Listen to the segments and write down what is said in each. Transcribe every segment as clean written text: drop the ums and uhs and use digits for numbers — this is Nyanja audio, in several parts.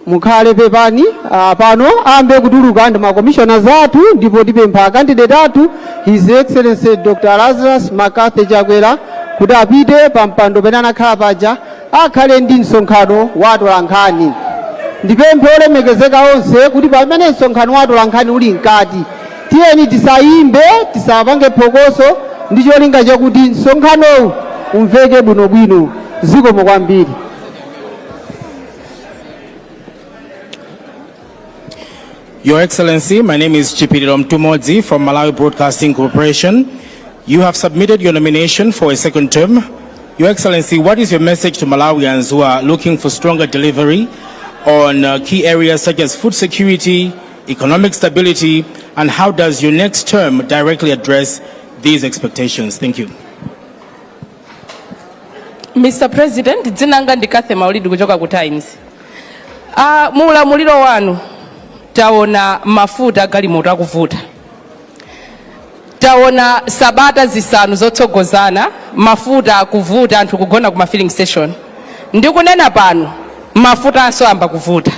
Mukhale, pepani, pano ambe kutuluka ndi ma commissioners athu, ndipo tipempha candidate athu, His Excellency Dr. Lazarus McCarthy Chakwera, kuti apite pa mpando pene anakhala paja, akhale ndi msonkhano wa atolankhani. Ndipemphe olemekezeka onse kuti pamene msonkhano wa atolankhani uli mkati, tiyeni tisayimbe, tisapange phokoso, ndi cholinga chakuti msonkhanowu umveke bwinobwino. Zikomo kwambiri. Your Excellency, my name is Chipiliro Mtumodzi from Malawi Broadcasting Corporation. You have submitted your nomination for a second term. Your Excellency, what is your message to Malawians who are looking for stronger delivery on key areas such as food security, economic stability, and how does your next term directly address these expectations? Thank you. Mr President, dzina langa ndi Cathy Maulidi kuchoka ku Times. Mu ulamuliro wanu taona mafuta agalimoto akuvuta, taona sabata 5 zotsogozana mafuta akuvuta, anthu kugona ku ma filling station. Ndikunena pano mafuta anso amba kuvuta.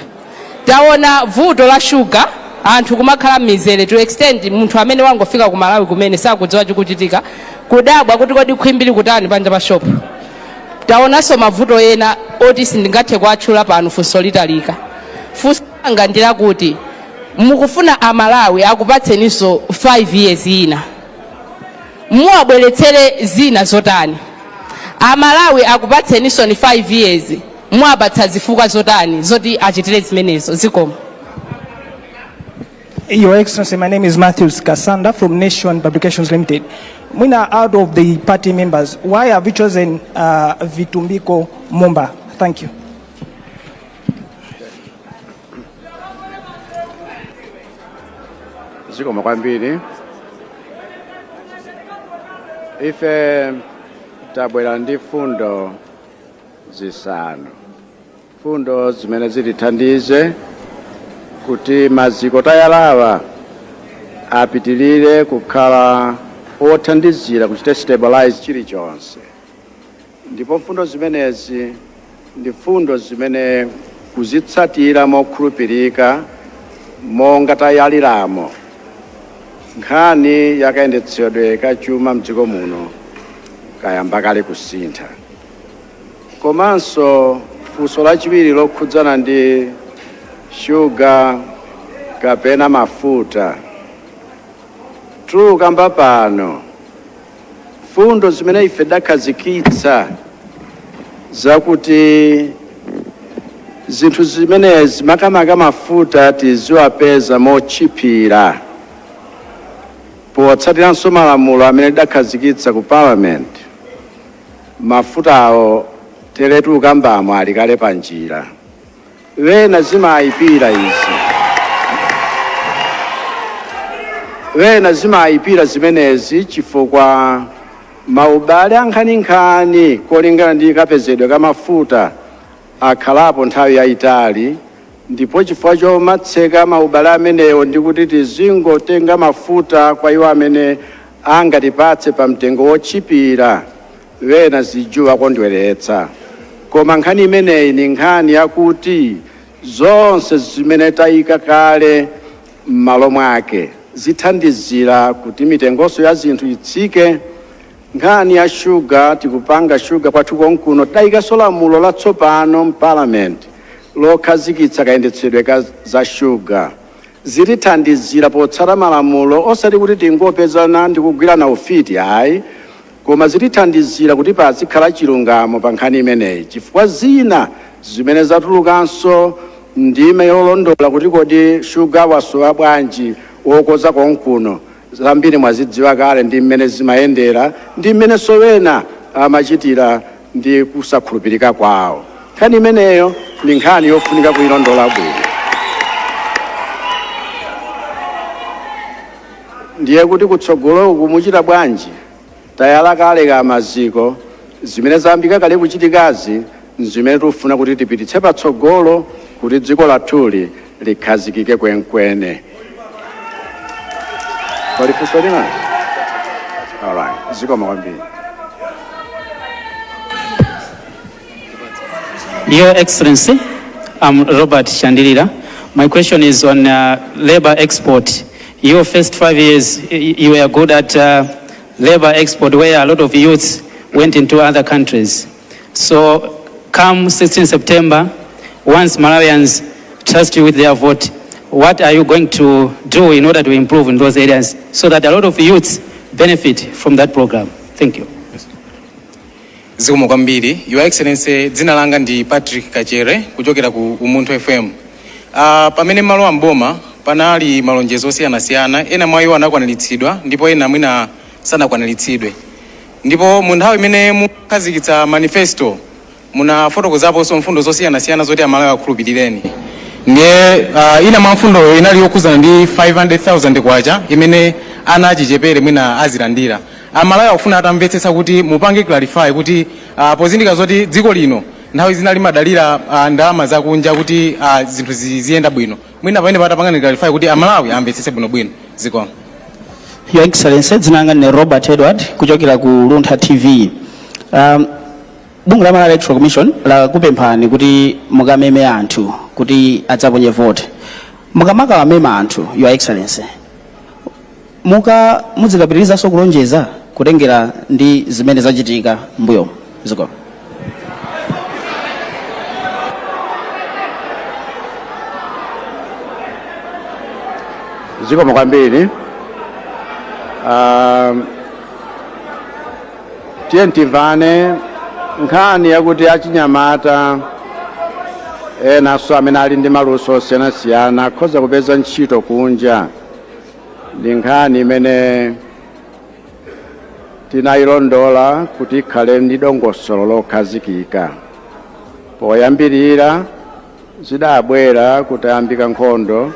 Taona vuto la shuga, anthu kumakhala m'mizere, to extent munthu amene wangofika ku Malawi kumene sakudziwa chikuchitika, kudabwa kuti kodi khwimbi likutani panja pa shop. Taonanso mavuto ena oti sindingathe kuatchula pano, funso litalika. Funso langa ndi lakuti mukufuna Amalawi akupatseninso 5 years ina, muwabweretsere zina zotani? Amalawi akupatseninso ni 5 years, muwapatsa zifukwa zotani zoti achitire zimenezo? Zikomo. Your Excellency, my name is Matthews Kasanda from Nation Publications Limited. Mwina out of the party members, why have you chosen Vitumbiko Mumba? Thank you. Zikomo kwambiri. Ife tabwera ndi fundo 5, fundo zimene zitithandize kuti maziko tayalawa apitilire kukhala othandizira kuchita stabilize chilichonse. Ndipo mfundo zimenezi ndi mfundo zimene kuzitsatira mokhulupirika monga tayaliramo, nkhani yakayendetsedwe ka chuma mdziko muno kayamba kale kusintha. Komanso funso lachiwiri lokhudzana ndi shuga kapena mafuta, tikukamba pano fundo zimene ife dakhazikitsa zakuti zinthu zimenezi, makamaka mafuta, tiziwapeza motchipira potsatiranso malamulo amene tidakhazikitsa ku parliament. Mafutawo tere tikukambamo ali kale pa njira. Wena zimayipira izi, wena zimayipira zimenezi, chifukwa maubale ankhaninkhani kolingana ndi kapezedwe ka mafuta akhalapo nthawi yayitali, ndipo chifukwa chomatseka maubale amenewo ndi kuti tizingotenga mafuta kwa iwo amene angatipatse pa mtengo wotchipira, wena zijuwa kondweretsa. Koma nkhani imeneyi ni nkhani yakuti zonse zimene tayika kale m'malo mwake zithandizira kuti mitengonso ya zinthu itsike. Nkhani ya shuga, tikupanga shuga kwathu konkuno. Tayikanso lamulo latsopano m'parliament lokhazikitsa kayendetsedwe ka za shuga. Zitithandizira potsata malamulo, osati kuti tingopezana ndi kugwirana ufiti, ayi, koma zitithandizira kuti pazikhala chilungamo pa nkhani imeneyi, chifukwa zina zimene zatulukanso ndime yolondola kuti kodi shuga wasowa bwanji wokoza konkuno, zambiri mwazidziwa kale ndi mmene zimayendera ndi mmenenso wena amachitira ndi kusakhulupirika kwawo. Nkhani imeneyo ndi nkhani yofunika kuyilondola bwino. Ndiye kuti kutsogoloku muchita bwanji? Tayala kale ka maziko. Zimene zayambika kale kuchitikazi nzimene tikufuna kuti tipititse patsogolo kuti dziko lathuli likhazikike kwenkwene. Pali funso lina? Alright, zikomo kwambiri. Your Excellency, I'm Robert Chandilira. My question is on labor export. Your first 5 years, you were good at labor export, where a lot of youths went into other countries. So come 16 September, once Malawians trust you with their vote, what are you going to do in order to improve in those areas so that a lot of youths benefit from that program? Thank you. Zikomo kwambiri, Your Excellency. Dzina langa ndi Patrick Kachere kuchokera ku Umunthu FM. Pamene mumalowa mboma panali malonjezo osiyanasiyana. Ena mwa iwo anakwaniritsidwa ndipo ena mwina sanakwaniritsidwe. Ndipo mu nthawi imene mukhazikitsa manifesto munafotokozaponso mfundo zosiyanasiyana zoti Amalawi akhulupirireni. Ndiye ina mwa mfundoyo inali yokhuzana ndi 500,000 kwacha imene ana achichepere mwina azilandira. Amalawi akufuna atamvetsetsa kuti mupange clarify kuti pozindika zoti dziko lino nthawi zina limadalira ndalama zakunja kuti zinthu ziyenda bwino, mwina pamene patapangani clarify kuti Amalawi amvetsetse bwinobwino. Zikomo. Your Excellency, dzina langa ndine Robert Edward kuchokera ku Luntha TV. Bungwe la Malawi Electoral Commission lakupemphani kuti mukameme anthu kuti adzaponye vote. Mukamakawamema anthu, Your Excellency, muzikapitirizanso kulonjeza kutengera ndi zimene zachitika mbuyomu? Zikomo. Zikomo kwambiri. Tiye timvane. Nkhani yakuti achinyamata enanso amene ali ndi maluso osiyanasiyana akhoza kupeza ntchito kunja ndi nkhani imene tinayilondola kuti ikhale ndi dongosolo lokhazikika. Poyambirira zidabwera kutayambika nkhondo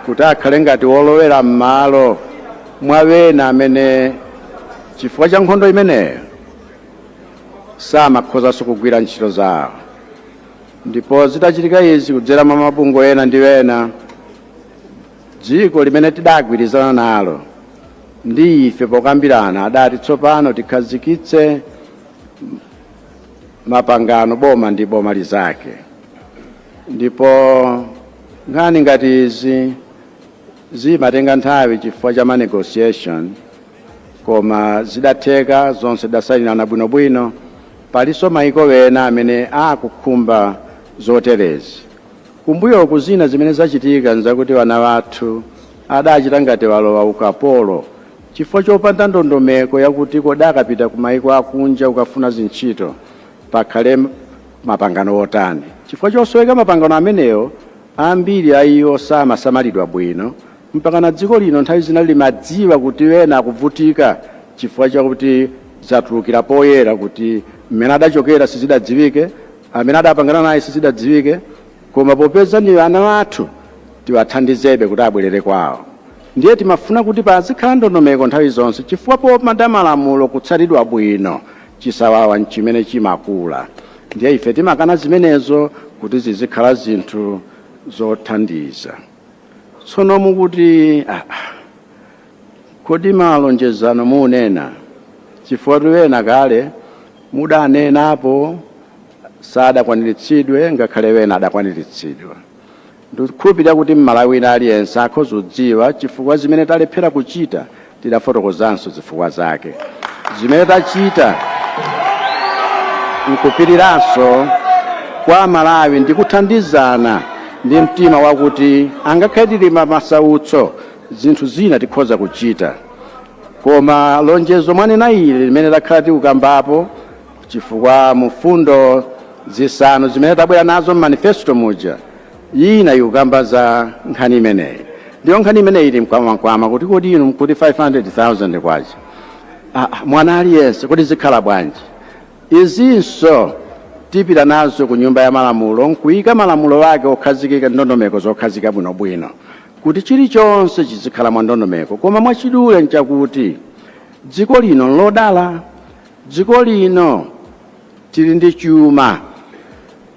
kuti akhale ngati wolowera m'malo mwa wena amene chifukwa cha nkhondo imeneyo samakhozanso kugwira ntchito zawo. Ndipo zitachitika izi kudzera mwa mabungwe ena ndi ena, dziko limene tidagwirizana nalo ndi ife pokambirana adati tsopano tikhazikitse mapangano boma ndi boma lizake. Ndipo nkhani ngati izi zimatenga nthawi chifukwa cha ma negotiation, koma zidatheka zonse, tidasayinirana bwinobwino. Palinso maiko ena amene akukhumba zoterezi. Kumbuyoku zina zimene zachitika nzakuti vana wathu adachita ngati walowa ukapolo chifukwa chopanda ndondomeko yakuti kodi akapita ku maiko akunja ukafuna zintchito pakhale mapangano otani. Chifukwa chosoweka mapangano amenewo, ambiri a iwo samasamalidwa bwino, mpaka na dziko lino nthawi zina limadziwa kuti wena akuvutika chifukwa chakuti zatulukira poyera kuti mmene adachokera sizidadziwike, amene adapangana naye sizidadziwike, koma popeza ndi ana athu tiwathandizebe kuti abwerere kwawo. Ndiye timafuna kuti pazikhala ndondomeko nthawi zonse, chifukwa popanda malamulo kutsatidwa bwino, chisawawa nchimene chimakula. Ndiye ife timakana zimenezo kuti zizikhala zinthu zothandiza. Tsono mukuti kodi malonjezano munena, chifukwa wena kale mudanenapo sadakwaniritsidwe, ngakhale wena adakwaniritsidwa. Ndikukhulupirira kuti Mmalawi wina aliyense akhoza kudziwa, chifukwa zimene talephera kuchita tidafotokozanso zifukwa zake. Zimene tachita nkupiriranso kwa Malawi ndi kuthandizana ndi mtima wakuti angakhale tili masautso, zinthu zina tikhoza kuchita. Koma lonjezo mwanena ili limene takhala tikukambapo, chifukwa mufundo zisanu zimene tabwera nazo mmanifesto muja ina ikukamba za nkhani imeneyi. Ndiyo nkhani imeneyi ili mkwamwankwama kuti kodi inu mkuti 500,000 kwacha mwana aliyense, kodi zikhala bwanji? Izinso tipita nazo ku Nyumba ya Malamulo nkuyika malamulo ake okhazikika, ndondomeko zokhazika bwinobwino kuti chilichonse chizikhala mwa ndondomeko. Koma mwachidule nchakuti dziko lino nlodala. Dziko lino tili ndi chuma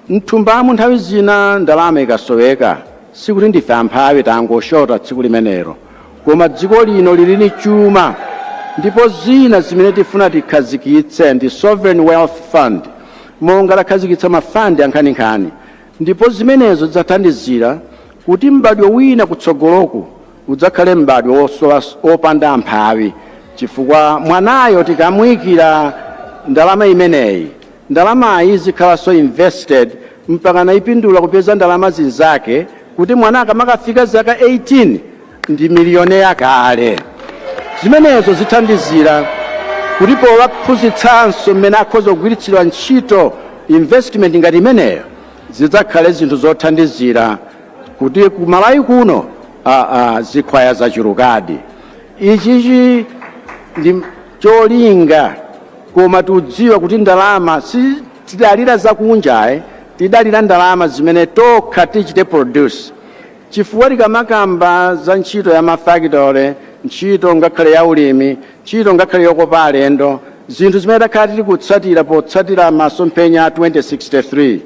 mthumbamu. Nthawi zina ndalama ikasoweka sikuti ndife amphawi, tangoshota tsiku limenelo, koma dziko lino lili ni chuma. Ndipo zina zimene tifuna tikhazikitse ndi sovereign wealth fund, monga takhazikitsa ma fund ankhaninkhani. Ndipo zimenezo zidzathandizira kuti m'badwo wina kutsogoloku udzakhale m'badwo wopanda amphawi, chifukwa mwanayo tikamuyikira ndalama imeneyi, ndalamayi izikhalanso invested mpakana ipindula kupeza ndalama zinzake, kuti mwana akamakafika zaka 18 ndi milioneya kale. Zimenezo zithandizira kuti powaphunzitsanso mmene akhoza kugwiritsidwa ntchito investment ngati imeneyo, zidzakhale zinthu zothandizira kuti ku Malawi kuno zikhwaya zachulukadi. Ichichi ndi cholinga, koma tikudziwa kuti ndalama si tidalira zakunja, tidalira ndalama zimene tokha tichite produce, chifukwa tikamakamba za ntchito ya mafakitole, ntchito ngakhale ya ulimi, ntchito ngakhale yokopa alendo, zinthu zimene takhala tili kutsatira potsatira masomphenya a 2063,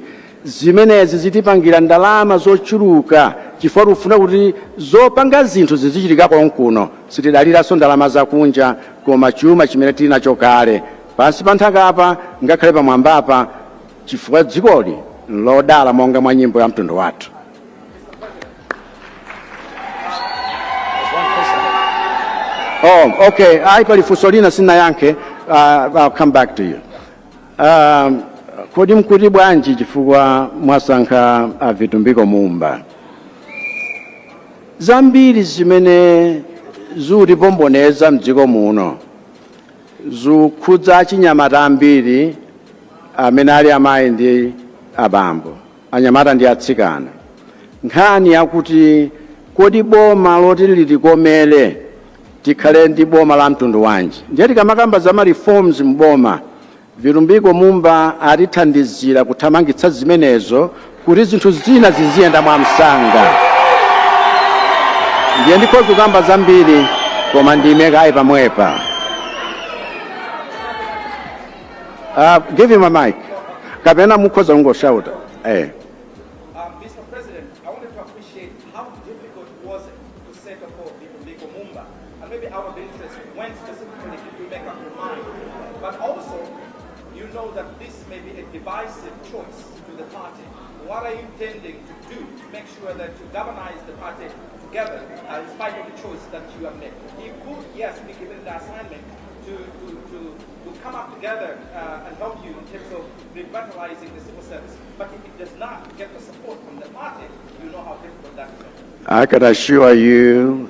zimenezi zitipangira ndalama zochuluka, chifukwa tikufuna kuti zopanga zinthu zizichitika konkuno. Sitidaliranso ndalama zakunja, koma chuma chimene tili nacho kale pansi pa nthakapa ngakhale pamwambapa, chifukwa dzikoli nlodala monga mwa nyimbo ya mtundu wathu. Oh, okay. Ayi, pali funso lina sinayankhe. I'll come back to you. Kodi mkuti bwanji chifukwa mwasankha a Vitumbiko Mumba? Zambiri zimene zikutipomboneza mdziko muno zikukhudza achinyamata ambiri amene ali amayi ndi abambo, anyamata ndi atsikana. Nkhani yakuti kodi boma loti litikomere tikhale ndi boma la mtundu wanji? Ndiye tikamakamba za ma reforms mboma, Vitumbiko Mumba atithandizira kuthamangitsa zimenezo kuti zinthu zina ziziyenda mwamsanga. Ndiye ndikhoza kukamba zambiri, koma ndime kaye pamwepa. Give him a mic, kapena mukhoza kungoshauta. Mr. President, I wanted to appreciate how difficult was it to settle for Vitumbiko Mumba, and maybe out of interest, when specifically did you make up your mind? But also, you know that this may be a divisive choice to the party. What are you intending to do to make sure that you galvanize the party together in spite of the choice that you have made? He could, yes, be given the assignment to come up together and help you in terms of revitalizing the civil service. But if it does not get the support from the party, you know how difficult that is. I can assure you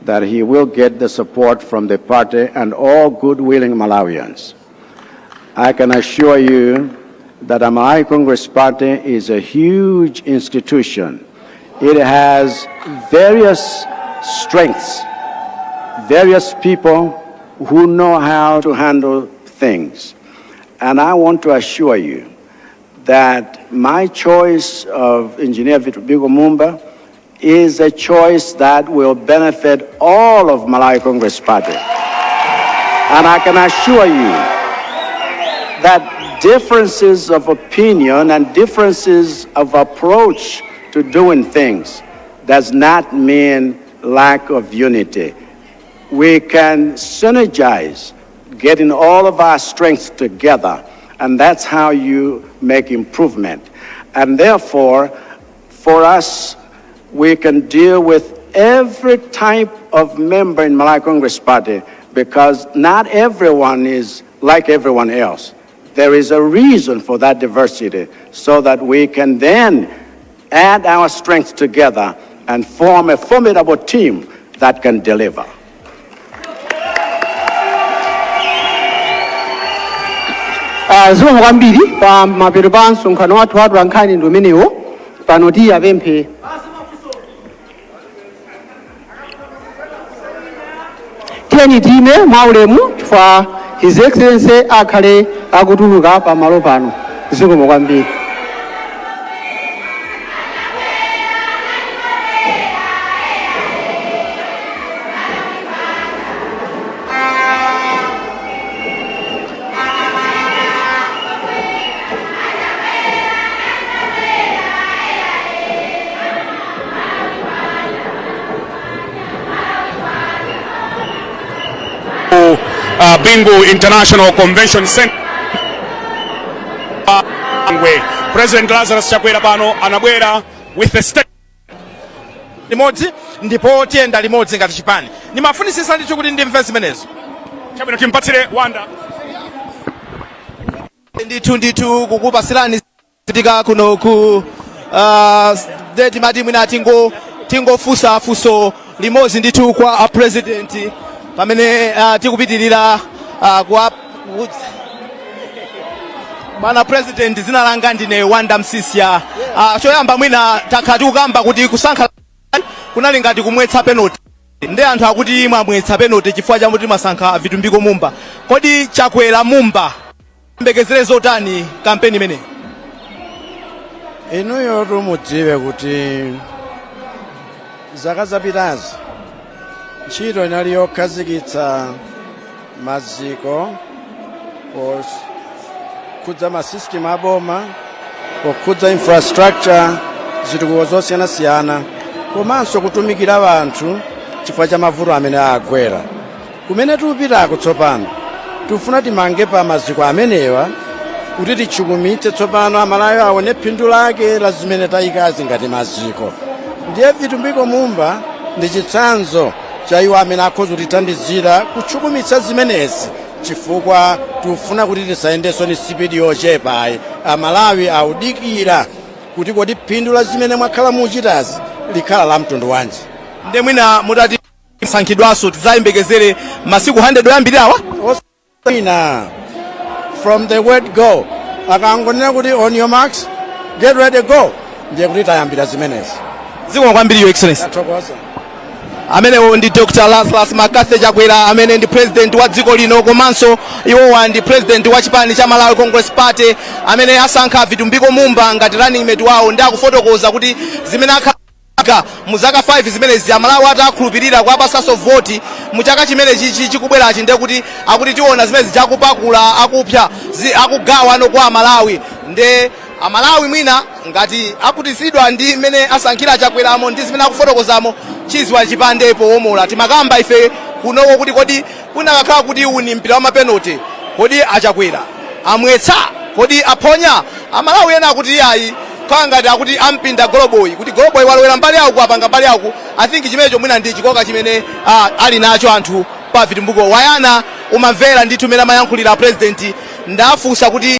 that he will get the support from the party and all good-willing Malawians. I can assure you that the Malawi Congress Party is a huge institution. It has various strengths, various people who know how to handle things. And I want to assure you that my choice of Engineer Vitumbiko Mumba is a choice that will benefit all of Malawi Congress Party. And I can assure you that differences of opinion and differences of approach to doing things does not mean lack of unity. We can synergize, getting all of our strengths together, and that's how you make improvement. And therefore, for us, we can deal with every type of member in Malawi Congress Party, because not everyone is like everyone else. There is a reason for that diversity, so that we can then add our strengths together and form a formidable team that can deliver. Zikomo kwambiri. Pa mapeto pa msonkhano wathu wa atolankhani ndi umenewo. Pano tiyapemphe, tiyeni time mwaulemu chifukwa His Excellency akhale akutuluka pamalo pano. Zikomo kwambiri. Bingu International Convention Center. President Lazarus Chakwera pano anabwera with the state limodzi, ndipo tiyenda limodzi ngati chipani. Ndimafunisisa ndithu kuti ndimve zimenezo. Chabwino, timpatsire Wanda. Ndithu ndithu, kukupasirani tika kuno ku de timati mwina tingofunsa funso limodzi ndithu kwa a President pamene tikupitirira Bwana President, dzina langa ndine Wanda Msisya. Choyamba mwina takhala tikukamba kuti kusankha kunali ngati kumwetsa penalty, ndi anthu akuti mwamwetsa penalty chifukwa chakuti mwasankha Vitumbiko Mumba. Kodi Chakwera, Mumba, mbekezere zotani kampeni imeneyi? Inuyo tumudziwe kuti zaka zapitazi ntchito inali yokhazikitsa maziko pokhudza ma system aboma, pokhudza infrastructure, zitukuko zosiyanasiyana, komanso kutumikira anthu chifukwa cha mavuto amene agwera. Kumene tikupitako tsopano, tikufuna timange pa maziko amenewa kuti tichukumitse tsopano, Amalawi aone phindu lake la zimene tayikazi ngati maziko. Ndiye Vitumbiko Mumba ndi chitsanzo cha iwo amene akhoza kutithandizira kuchukumitsa zimenezi, chifukwa tikufuna kuti tisayendenso ni speed yochepa ayi. Amalawi audikira kuti kodi phindu la zimene mwakhala muchitazi likhala la mtundu wanji? Nde mwina mutati sankhidwanso, tidzayembekezere masiku 100 oyambirirawa? Ina from the word go, akangonena kuti "On your marks, get ready, go," ndiye kuti tayambira zimenezi. Zikomo kwambiri, Your Excellency. Tathokoza. Amenewo ndi Dr Lazarus McCarthy Chakwera, amene ndi president wa dziko lino, komanso iwowa ndi president wa chipani cha Malawi Congress Party, amene asankha Vitumbiko Mumba ngati running mate wawo. Ndi akufotokoza kuti zimene akhala mu zaka 5 zimenezi, Amalawi atakhulupirira kuwapasanso voti mu chaka chimene chichi chikubwerachi, ndiye kuti akuti tiona zimene zichakupakula akupsa akugawa ano kwa Amalawi. Nde Amalawi mwina ngati akutizidwa ndi mmene asankhira Chakweramo ndi zimene akufotokozamo, chizwa chipande powomola. Timakamba ife kunoko kuti kodi kunakakhala kuti uni mpira wa mapenalty, kodi aChakwera amwetsa, kodi aphonya? Amalawi ena akuti iyayi, khala ngati akuti ampinda goloboyi, kuti goloboyi walowera mbali yaku, apanga mbali yaku. I think chimenecho mwina ndi chikoka chimene ali nacho anthu pa Vitumbiko. Wayana, umamvera ndithu mmene amayankhulira President. Ndafunsa kuti